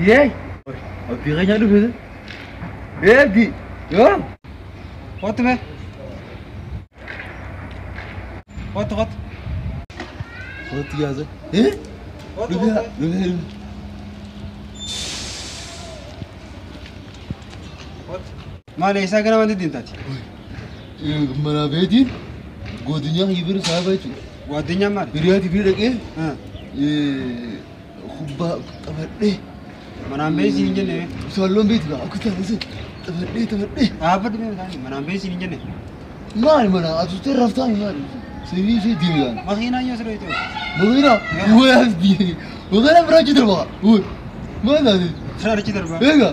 Yee! Abdii keenya dhufe. Ee Abdii! Yoo! Kottu mee. Kottu kottu. Kottu yaasa. Ee? Kottu Dhufe kottu. dhufe dhufe. Kottu. Maali isaa gara wanti diintaati? Mana beetiin godinyaa kiyya bira saaba jechuudha. Guaddinyaa maali? Hiriyaati bira dhaqee kubbaa taphadhee Manaan beeksii hin jenne. Saalloon beektu akka taasisu taphadhee taphadhee. Dhaabbadhu mee taani manaan beeksii hin jenne. Maali mana ati raftaa maali? Sirrii ishee deebi'an. Makiinaa yoo sirrii ta'u. Makiina wayaas diine. Makiina biraa achi darba. Maal taate? Sirraa achi darba. Egaa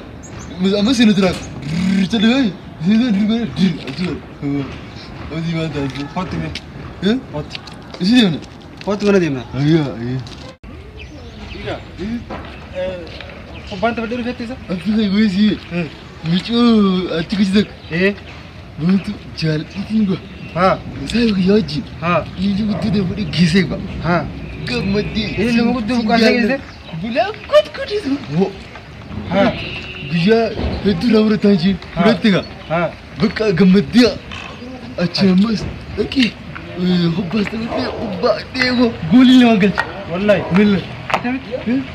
amma sinu tiraak. Jedhee sinu dirgee dir achi darba. Hojii maal taate? Kottu mee. Kottu. Isi deemna. Kottu mana deemna. Ayyaa ayyaa. Dhiira. Kubbaan taphadhee dhufetti isa? Achi kan gosi micoo achi gosi tokko. Ee. Wantu jaalladhiitiin gwa. Haa. Saayiba kiyya wajjin. Haa. Ilmi guddoo fuudhee geessee gwa. Haa. Gammaddee. Ilmi guddoo buqqaasee geesse? Bulaa kutkutis. Wo. Haa. Guyyaa hedduu irraa fudhataan isheen fudhatte gaa. Haa. Bakka gammaddee achi ammas dhaqee hobbaas taphadhee hobbaa dheegoo goolii lama galche. Wallahi. Wallahi. Akkamitti?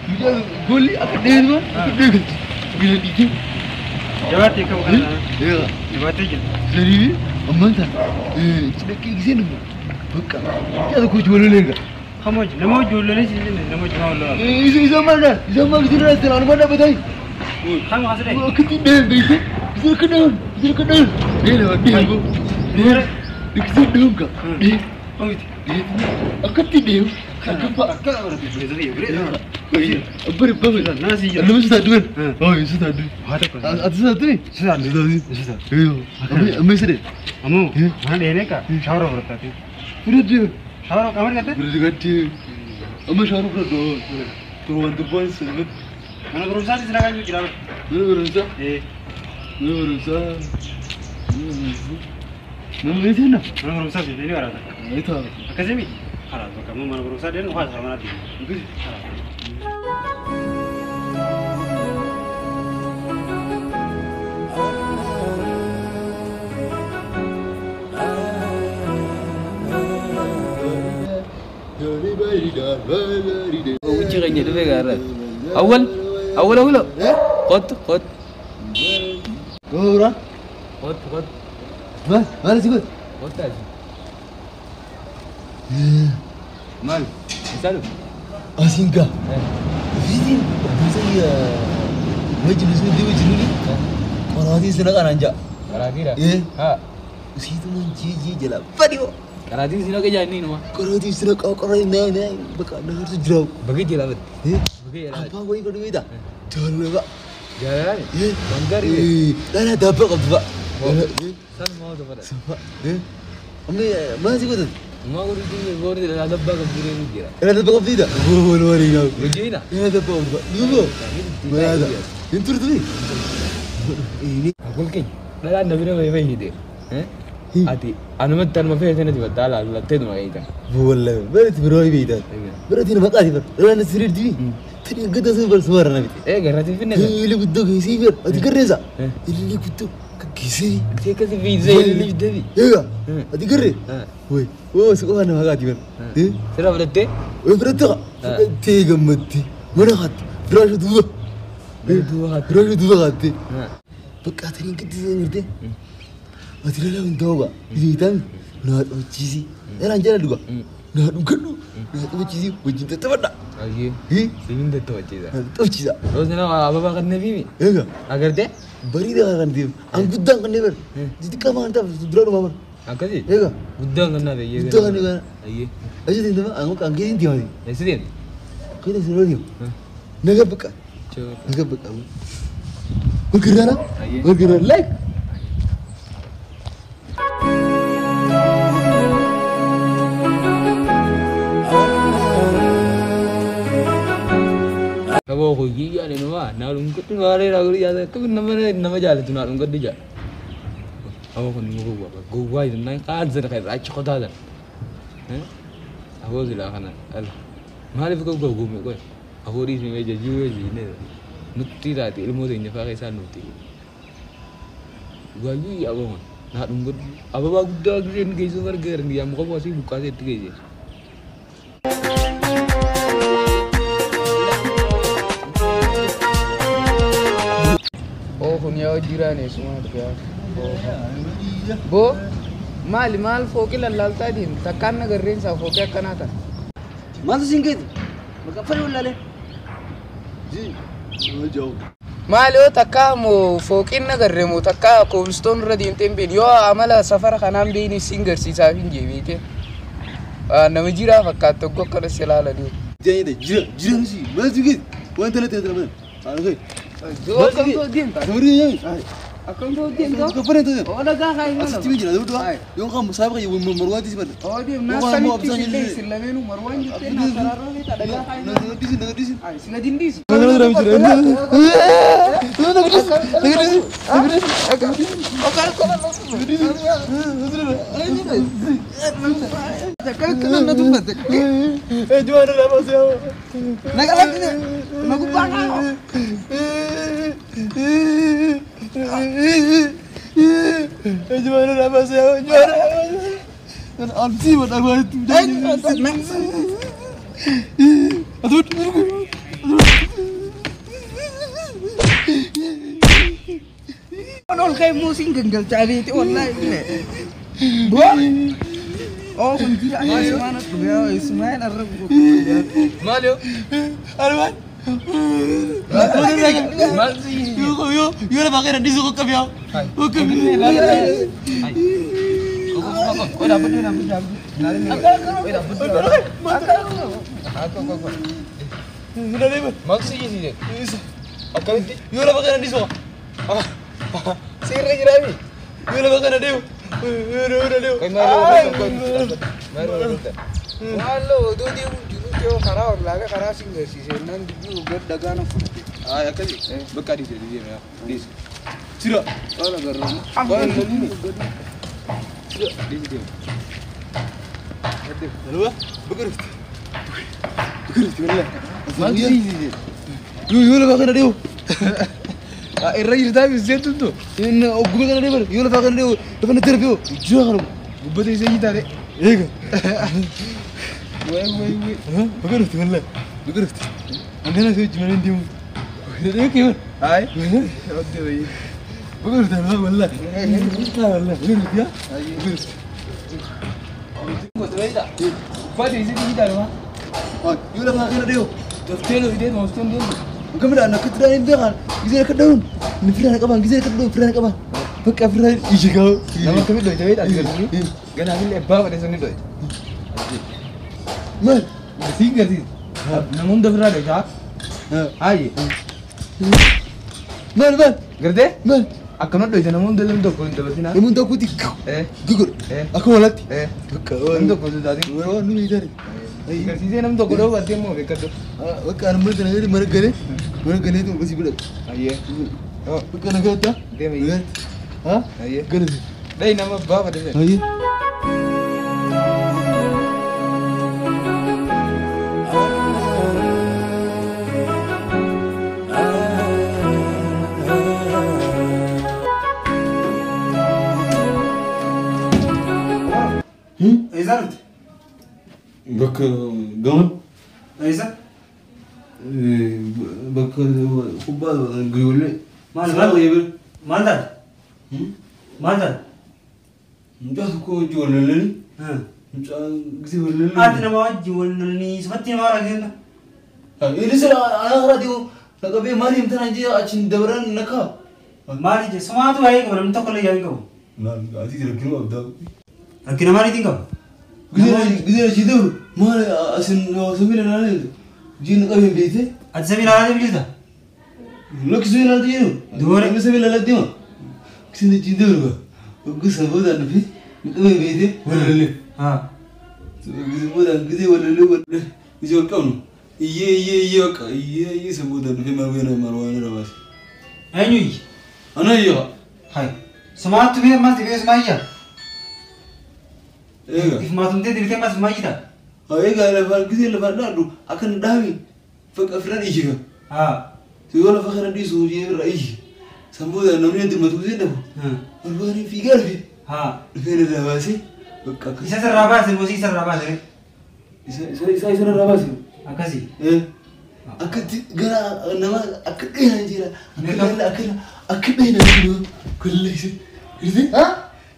Mucaa goolii akka dheedumaa akka dhee galche. Gila dhiitee. Jabaatee kam kana? Egaa. Jabaatee jira. Sanii ammaan tana dhaqee giseen immoo bakka mucaa tokko wajji wal eega. Kam hojii? Nama hojii wallolee si jenne nama hojii maa wallola. Isa isa maal isa maal gisee irraa siraan maal dhaabbataa? Kam kaasee? Akkatti dheen beekte gisee akka dheen gisee akka dheen dheen dheen dheen gisee dheen ka dheen Omiti. akkatti dheen akka fa'a. Akka barate. Abbari babe. Nama si jira. Nama si taatu kan. Oh si taatu. Waa tokko. Ati si taatu ni? Si taatu. Si taatu. Si taatu. Amma isa dheen. Ammoo mana dheenee ka shaawara fudhataati. Fudhate. Shaawara qaama dhiqatte? Fudhate gatti. Amma shaawara fudhadhu. Torban torbaan sirriitti. Mana barumsaatti si nagaa jira. Mana barumsaa. Ee. Mana barumsaa. Nama beekte na? Mana barumsaa si deemee waraata. Ee ta'a. Akkasii miti. Karaa bakka ammoo mana barumsaa deemu waa isaa mana deemu. Karaa. Wucci keenya dhufe gaarra. Awwal awwal awwal kottu kottu Gowra. kottu kottu Maal maal si godhe? kottu asi. Maal? Isaa dhufe. Asiin gaa. Ofiitiin obboleessa wajjin isin deemu jiruuni qoraatiin sina qanaan ja'a. Karaatiidha. Ee. Haa. Usiitumaan jee jee jala fadhiyoo. Karaatiin si naqa jaanii numa. Qoraatiin sina qoraatiin naa naa bakka na harsu jiraau. Bagee jala batte. Ee. Bagee jala batte. Abbaa wayii godhu beektaa? Jaalala fa'a. Jaalalaan. Ee. Waan gaarii. Ee. Dhala daabbaa qabdu fa'a. Ee. San maa otoo fadha. Fa'a. Ee. Amma maal si godhan? Maa godhu gooni dhala dabbaa qabdu deemu jira. Dhala daabbaa qabdiidha? Wal waliin haa. Hojiina. Dhala daabbaa qabdu fa'a. Duuba. Maraata. Hin turtu bee? Ee. Akul keenya dhalaan na bira bahee fayyade. Ati anumatti anuma feete natti battaa laallattee dhuma eegan. Wallahi barati biroo beektaa. Barati nama qaati bar. Dhala sirrii dibi. Tani gada sun bar suwara na bite. Ee garratti finne. Illi guddoo geessee bar. Ati garreessa. Illi guddoo geessee. Ati akkasi fiizee illi debi. Eega. Ati garree. Way. Oo si qofa nama qaati bar. Sirra fudhattee. Way fudhatte qa. Fudhattee gammaddi. Mana qaatti. Firaasha duuba. Firaasha duuba qaatte. Bakka tani gadi sun gartee. Ati lala hin ta'u gaa. Isii naa dhabachiisi. Dhala jala dhuga. Naa dhugadhu. Naa dhabachiisi wajjin tattaphadha. Ayyee. Simin tattafachiisa. Naa tattafachiisa. Roos nama ababaa kan nafiimi. Eega. Agartee. Bareedaa kan deemu. An guddaan kan deeman. Xixiqqaa maan ta'a dura dhumaa bara. Akkasi. Eega. Guddaan kan naaf eeyyee. Guddaan kan deeman. Ayyee. Achi deema an kan keetiin deema. Eessi deemte? Keetiin sirrii deema. Naga bakka. Naga bakka. Walgirraana. Walgirraana. Like. Saboo hojii yaani nama naa dhungadhu maaree naa godhu yaada akkamiin nama nama jaalatu naa dhungadhu jaa. Aboo kun nama gowwaa gowwaa jennaan kaan sana kan irraa achi qotaa sana. Aboo silaa kana ala maaliif gowwaa guume qoy aboo dhiisni mee jajjii mee jennee. Nutti taate ilmoo teenya fa'aa keessaa nuti. Waayyuu yaa naa dhungadhu. Ababaa guddaa giseen geessuu gargaaran yaa muka asii buqqaasee itti geesse. Oo kun yaa jiraan eessumaa dhufe. Boo maali maal fooqii lallaaltaa deemte takkaan nagarreen isaa fooqii akkanaa ta'a. Maaltu siin geeti? Maqaa fayyaa wallaalee. Maali yoo takka moo fooqiin nagarree moo takka koobilistoon irra deemtee hin beekne yoo amala safara kanaan beekne siin garsiisaaf hin jeebeete. Nama jiraa fakkaata tokko akkana si ilaalanii. Jira jira jira si maaltu geeti? Wanta natti natti nama. Akkam ta'u deemta? Akkam ta'u deemta? Oo dhagaa kaayi mana. Asitti jira duuba. Yoo qabu saayiba qabu marwaati si bada. Oo deem naa sanitti si illee si lameenuu marwaan jettee naa saraarra beekta dhagaa kaayi mana. Nagadhiisi nagadhiisi. Si na dindiisi. Ol ka'e muuziin gangalchaa beekte wallaahi. Boo. Oo kun jira Ismaan dhugaa Ismaan arra Maal yoo? Armaan. Maal si? Yoo yoo lafa kana dhiisuu qoqqabi yaa. Qoqqabi. Maal si jisiise? Akkamitti? Yoo lafa kana dhiisuu. Sirra jiraami. Yoo lafa kana deemu. Yoo deemu. Maaloo oduu deemu jiru ta'uu karaa wallaalee karaa siin garsiise naan dubbii gad dhagaa na furte. Akkasi bakka dhiise dhiise dhiise. Jira. Tola garuu. Dhiise deemu. Alwa bakka dhufte. Bakka dhufte wallaahi. Maal si jisiise? Yoo lafa kana deemu. Irra jirtaa biseetu tu. Inni ogguma kana deemu yoo lafa kana deemu lafa na darbe yoo jira kana. Gubbata isee jitaare. Eega. Wayi wayi wayi. Bakka dhufte wallaahi. Bakka dhufte. Angana si wajjin mana deemu. Deemu keewwan. Hayi. Oddee wayi. Bakka dhufte wallaahi. Wallaahi. Bakka dhufte yaa. Bakka dhufte. Uffata isee jitaare maa. Yoo lafa kana deemu. Daftee loo moostoon deemu. Kamidhaan akkatti dhaan hin beekan gisee akka dha'uun ni firaan qaban gisee akka dha'uun firaan qaban bakka firaan ija gahu. Nama akkamii dhoyte beektaa ati garsiisuu? Ganaa abbaa fedhe sun ni dhoyte. Maal? Siin garsiisa. Nama hunda ofirraa dhoytaa. Haayye. Maal maal? Gartee? Maal? Akkana dhoyte nama hunda namni tokko hin dabarsinaa. Namoonni tokkotti gugudha. Akka walaatti. Bakka Namni tokko hin taatin. Waan nu beekani. Garsiisee namni tokko dha'uu baatee immoo beekadhu. Bakka ani mana kana mana galee mana galeetu gosi bira. Hayyee. Bakka nagaatti. Deemi. Ha? Hayyee. Galate. Dhayi nama abbaa fedhe. Hayyee. Eessa dhufte? Bakka gaman. Eessa? Bakka kubbaa ijoollee. Maal maal taate? Maal taate? Mucaa tokko wajjin wal lolanii. Mucaa gisee wal lolanii. Ati nama wajjin wal lolanii sifatti nama rakkisa. Inni sila ana karaa deemu naqabee maali himtan jee achiin dabaran nakaa. Maali jee sumaatu waa'ee qaba namni tokko illee yaa'in qabu. Ati rakkina qabdaa. Rakkina maaliitiin qaba? Gisee achi dabru maali asin samiila ilaalee jiin qabeen beekte. Ati samiila ilaalee bilisa? Lakki samiila ilaalee jedhu. Duwware. Namni samiila ilaalee deema. Gisee achi dabru gaa. Gosa boodaan dhufe qabeen beekte wal lolee. Gisee boodaan gisee wal lolee wal lolee gisee wal qabnu. Iyyee iyyee iyyee bakka iyyee iyyee isa boodaan dhufe marwaan marwaan irra baase. Eenyu iyyi? Ana iyya. Hayi. Sumaatu bee ammas dhibee sumaa iyya. Eega. Ifmaatumtee deebitee ammas sumaa iyyita. Eega lafaan gisee lafaan dhaadhu akka hin dhaami bakka firaan iyyi gaa. Yoo lafa kana dhiisu jee irra iyyi. Sambuuda namni itti matuu jedhamu. Marwaan fiigaa dhufe. Haa. Dhufee irraa baasee bakka akkas. Isa sirraa baase moo si sirraa baase? Isa irraa baase. Akkasii. Akkatti gara nama akka dheeraa jira. Akka akka dheeraa jiru. Kulleesse. Hirte? Haa?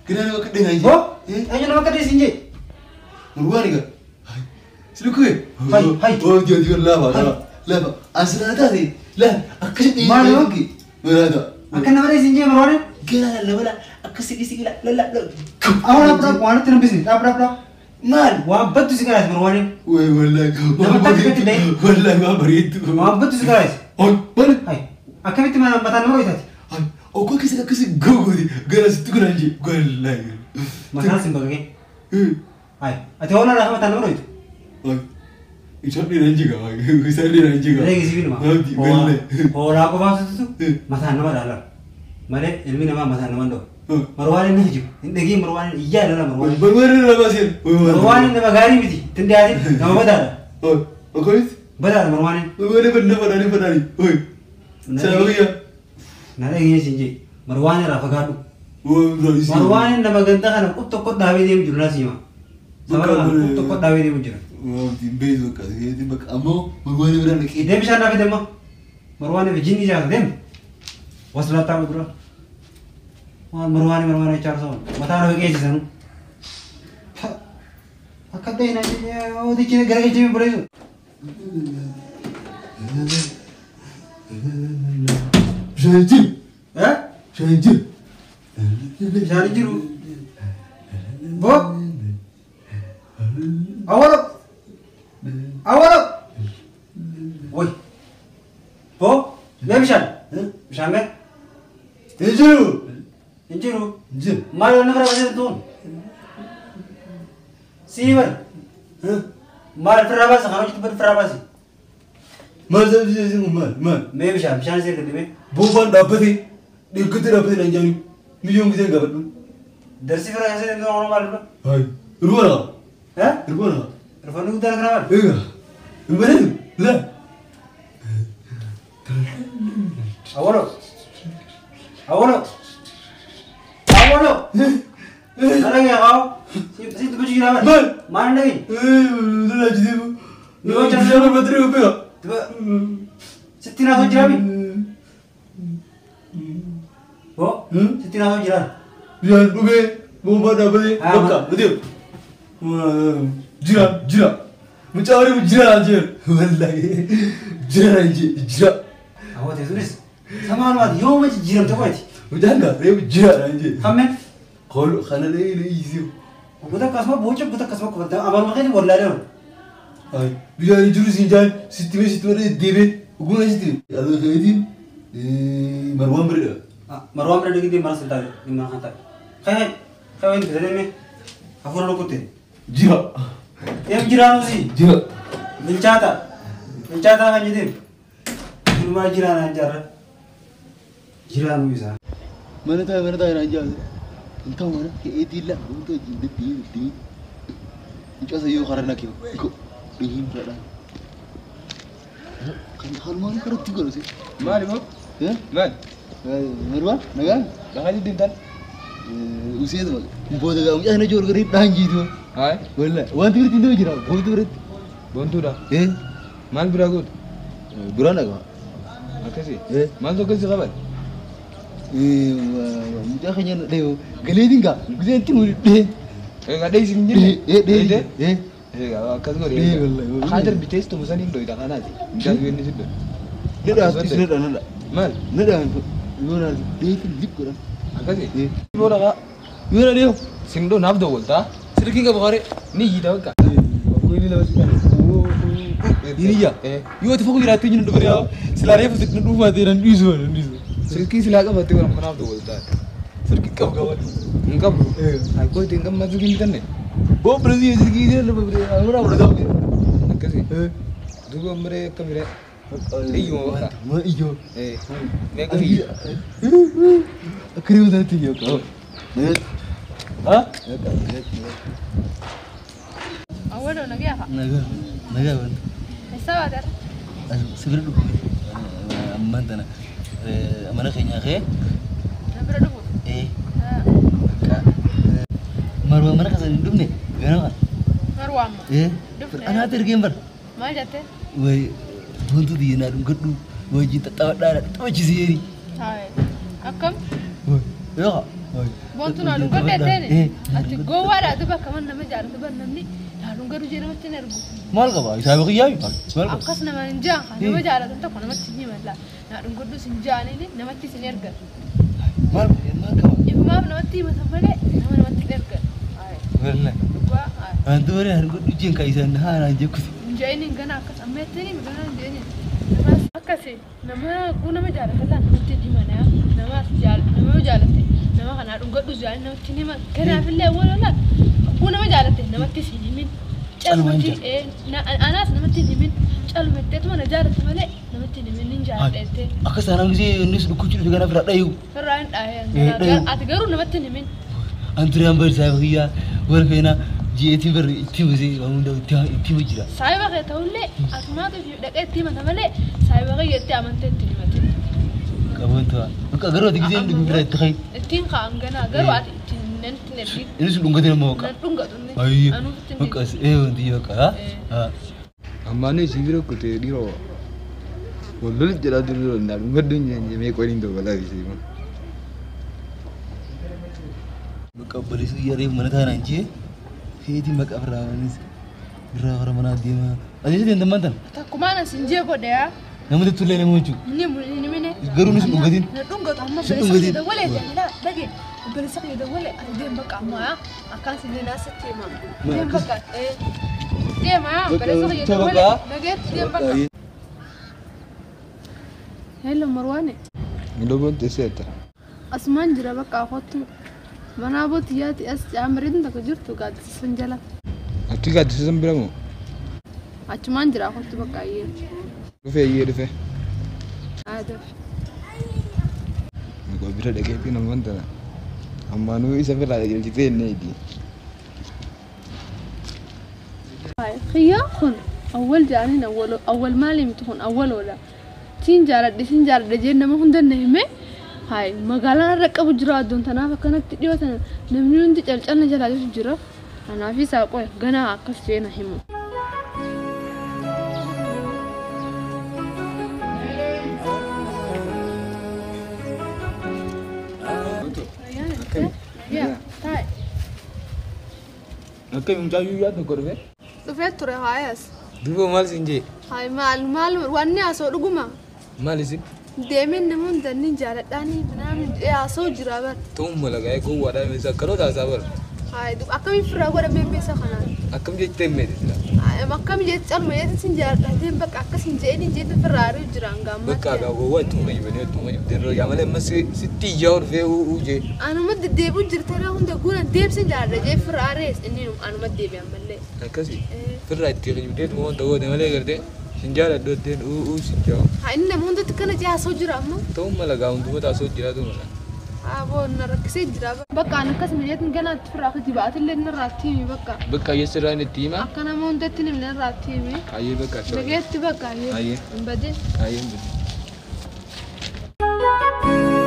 Gara nama akka dheeraa jira. Boo? Eenyu nama akka dheessin jee? Marwaan egaa. Silkuu. Hai hai. Oh jee jee lama lama lama. Asirraa taate lama akkasi dheeraa. Maal yoo? Maraata. Akka nama dheessin jee Marwaan? Gara nama la akkasi dhisi la la la. Awwa dhaab waan itti nambisni dhaab dhaab dhaab. Maal? Waan baddu si garaas Marwaan. Way wallahi. Nama takka ta'e. Wallahi waan bareeddu. Waan baddu si garaas. Ol bari. Hai. Akkamitti mataan nama roitaati? Hai. Okkoo keessa akkasi gogooti gara sitti kunaan jee wallahi. Mataan sin baqaqee. Hai. Ati hoolaa lafa mataan nama roitu? Hai. Isaan dheeraan jiga. Isaan dheeraan jiga. Malee gisi bilma. Wallahi. Hoolaa qofaatu mataan nama dhaala. Malee ilmi namaa mataan nama dhawu. Marwaan inni hijibu. Hin dhagiin Marwaan iyyaa ilala Marwaan. Marwaan irraa baaseen. Marwaan nama gaarii miti. Ittiin dhiyaatin nama badaadha. Akkamitti? Badaadha Marwaan. Marwaan badna fadhaanii fadhaanii. Oi. Salaamiyya. Na dhageenye siin jee. Marwaan irraa fagaadhu. Marwaan nama ganda kana qub tokko dhaabee deemu jiru naas hima. Sababa kana qub tokko dhaabee deemu jira. Beezu akkasii bakka ammoo Marwaan bira naqee. Deem bishaan dhaabee deema. Marwaan fi jinni jaasa deem. Waslataa dura. Marwaan Marwaan jechaa osoo mataa nama geessisanu. Akka ta'e na oodichi gara galchee buleessu. Bishaan jiru. Bishaan jiru. Bishaan jiru. Boo. Awwaalo. Awwaalo. Woy. Boo. Mee bishaan. Bishaan mee. Hin jiru. Hin jiru. Jiru. Maal waan nama baasee tuun? Sii bar. Maal firraa baasa kan hojjetu bar firraa baase. Maal sababni maal maal. Mee bishaan bishaan isee gadi mee. Boofaan dhaabbatee dhiirgatti dhaabbatee naan jaanii miyyoon gisee gaafadhu. Darsi firraa keessatti inni oromoo maal dura? Hai. Irboona qaba. Irboona qaba. Irfoonni guddaan kana maal? Egaa. Hin bareedu. Laa. Awwaalo. Awwaalo. Awwaalo. Nalagee haa. Si dubbachuu jira maal? Maal? Maal hin dhageenye? Lolaa jitiimu. Yoo Bishaan barbaadee beeka. Sitti naasoo jiraami? Hoo? Sitti naasoo jiraa? Bishaan dhugee bombaa dhaabbatee bakka nuti jira jira. Mucaa horii jira jira. Wallahi jira jira. Awwa teessuunis samaanumaati yooma jijjiiramte qo'ati. Mucaan gaa reefu jira jira. Hammeen? Koolu kana lee lee Goota akkasuma boca goota akkasuma qofaa amaluma keenya wallaalee oolu. Bishaan jiru siin jaan sitti mee sitti malee deebee ogummaa sitti. Adoo keetiin Marwaan biridha. Marwaan bira dhigidee mara siltaate dhimma kan taate. Kai kai wanti bitanii hafuura rukutte. Jira. Deem jiraanuusi. Jira. Bilchaata. Bilchaataa kan jedheen. Ilmaa jiraanaan jaarra. Jiraanuu isaa. Mana taa'e naan jaarra. Hin ta'u mana keetiin la wantoota dubbii dubbii. Mucaa sayyoo karaa nakee dhihiin fudhadhaa. Kan halumaan karatti godhuse. Maali moo? Maali? Marwaan nagaan? Lafa jiddiin tan? Useetu booda gaa mucaa sana joor garee dhaan jiitu. Haay. Wallahi wanti biratti hin jira boontu biratti. Boontuudha. Maal biraa gootu? Biraan dhagaa. Akkasii? Maaltu akkasii qaban? Mucaa keenya dhahee galeetiin gaa giseen itti nuyi dhahee. Egaa dheeysi hin jenne? Dhahee dhahee. Akkas godhe. Dhahee wallahi. Haa darbitees tumu saniin dhoyita kanaati. Mucaa biyyoonni si dhoy. Nidhaa nidhaa nidhaa. Maal? Nidhaa yoo naa dheetiin lip godhan. Akkasii? Yoo dhagaa. Yoo na dhiyoo. Sindoo naaf dawwaltaa. Silkiin qabu qaree ni iyyita bakka. Okkoo inni lama si kana. Hiriya. Yoo ati fokoo jiraattee jiru dhufe yaa silaa reefu si dhuunfaa ta'e nan dhiisu nan dhiisu. Silkii silaa qabattee waan kanaaf dawwaltaa. Silkii qabu qaban. Hin qabu. Akkoo ittiin gammachuu hin bitanne. Boo birrii silkii ishee lafa birrii hafuura fudhataa. Akkasii. Duuba miree akka miree. Iyyuma bakka. Ma iyyoo. Meeqa iyya? Akka reefu sanatti iyyoo qaba. Ha? Awwaalo nagaa haa. Nagaa nagaa waan. Eessa baatara? Sibira dhufu. Ammaan tana mana keenya kee. Na bira dhufu. Bakka Marwaa mana keessa hin dhufne ganama kana. Marwaa amma. Dhufne. Anaatu ergeen bara. Maal jettee? Way boontuu biyya naa dhungadhu wajjin xaxxabadhaa xaxxabachiiseeri. Haye. Akkam? Yoo. Boontuu naa dhungadhu jetteeni? Ati gowwaadha duba akkaman nama jaalatu bar namni naa dhungadhu jee namatti hin ergu. Maal qaba? Isaa baqiyyaa maal qaba? Akkas namaan hin jaan kan nama jaalatan tokko namatti hin himalla. Naa dhungadhu sin jaanini namatti sin ergan. Maal maal qaba? Ifumaaf namatti himatan malee nama namatti hin ergan. Haye. Wallahi. Dhugaa haye. Wanti warri dhungadhu jeen kan isaan haaraan jekkuti. Hin gana akkas amma jettanii gana hin jeeniin. Namaas akkasi nama guu nama jaalatan laa namatti hin himanaa namaas nama jaalate nama kanaa dhungadhu jaanii namatti hin himan. Kanaafillee awwal guu nama jaalate namatti hin himin. Calmatti anaas namatti hin himin. Calmatteetuma na jaalate malee namatti hin himin hin jaaladheettee. Akkas taanaan gisee innis dhukkubchi dhufe gana bira dhayu. Firraa hin dhaayee ati garuu namatti hin himin. Anturiyaan bari saayiba kiyyaa warra feenaa ji'eetiin barri itti busee waan hundaa itti jira. Saayiba kee ta'ullee atumaatu dhaqee itti himata malee saayiba kee jettee amantee itti himate. Qaboon ta'a. Bakka garuu ati gisee inni bira itti kayi. Ittiin ka'an ganaa garuu ati ittiin nan ittiin ergin. Innis dhungatee nama bakka. Nan dhungatu inni. Ayyee. Anuuf ittiin Bakka wanti bakka. Ammaanuu isii bira kutee dhiiroo. Wallol jedhaa jiru naa dhungadhu hin jeen mee qoriin tokko laafisee. Bakka obboleessi yaree mana taanaan jee feetiin bakka birraa birraa bara manaa deemaa. Ati eessa deemtan maal tana? Takkumaan as hin jee godhe yaa. Namatti tullee nama jechuudha. Ni mine. Garuu innis dhungatiin. Na dhungatu amma Si obboleessa dhungatiin. kiyya dawwalee jaalala dhage. Obboleessa kiyya dawwalee ati deem bakka amma yaa akkaan si jeenaa sitti hima. Deem bakka. Deema yaa obboleessa kiyya dawwalee dhageetti deem bakka. Hello Marwaane. Miidhagoon teesseetta. Asumaan jira bakka kottu. Mana abbootii yaati as caamariin tokko jirtu gaaddisa jala. Ati gaaddisa bira moo? Achumaan jira kottu bakka ayyee. Dhufee iyyee dhufe. Aadaaf. Muka bira dhaqeetti namoonni tana. Ammaanuu isa biraa qajeelchitee hin eegi. Xiyyaan kun awwal jaaniin awwal awwal maali miti kun awwal oola. Siin jaaladhe siin jaaladhe jeen nama hunda na hime. Hayi magaalaan irra qabu jira addoon tanaaf akkanatti dhiyoo tana namni hundi calcalna jalaa jiru jira. Kanaaf isaa qoya ganaa akkas jee na himu. Taa'e. Akka mucaayyuu yaa tokko dhufe. Dhufee ture haayas. Duuba maal siin jee? Hayi maal maal wanni haasoo dhuguma. Maal isin? Deemeen nama hunda ni jaaladhaanii namni haasoo jira bara. Ta'uun malagaa'ee gowwaadhaa meeshaa akkanoo taasaa bara. Hayi akkamiin firraa godha beebeessa kanaan. Akkam jettee meeti sila? Akkam jetti calma jetti sin jaaladha deem bakka akkas hin je'in jetti firraa ari'u jira hanga ammaatti. Bakka gaa gowwaa ittuma jibanii ittuma jibdee yaa malee amma sitti iyyaa dhufee uu jee. Anuma deddeebi'u jirta irraa hunda guuna deemsin jaaladha jee firraa ari'es inni anuma deebi'an malee. Akkasi firraa itti jibdee tuma wanta goote malee gartee sin jaaladhu ittiin uu sin jaa. Haa inni nama hundatti kana jee haasoo jira amma. Ta'uun malagaa hunduma taasoo jiraatu mala. Aboo na rakkisee jira. Bakka an akkasuma jeetin ganaatti firraa akka jibaatillee narraatti himi bakka. Bakka ayyee sirraan itti hima. Akka nama hundatti himne narraatti himi. Ayyee bakka Nageetti bakka ayyee. Ayyee. Hin badin. Ayyee hin badin.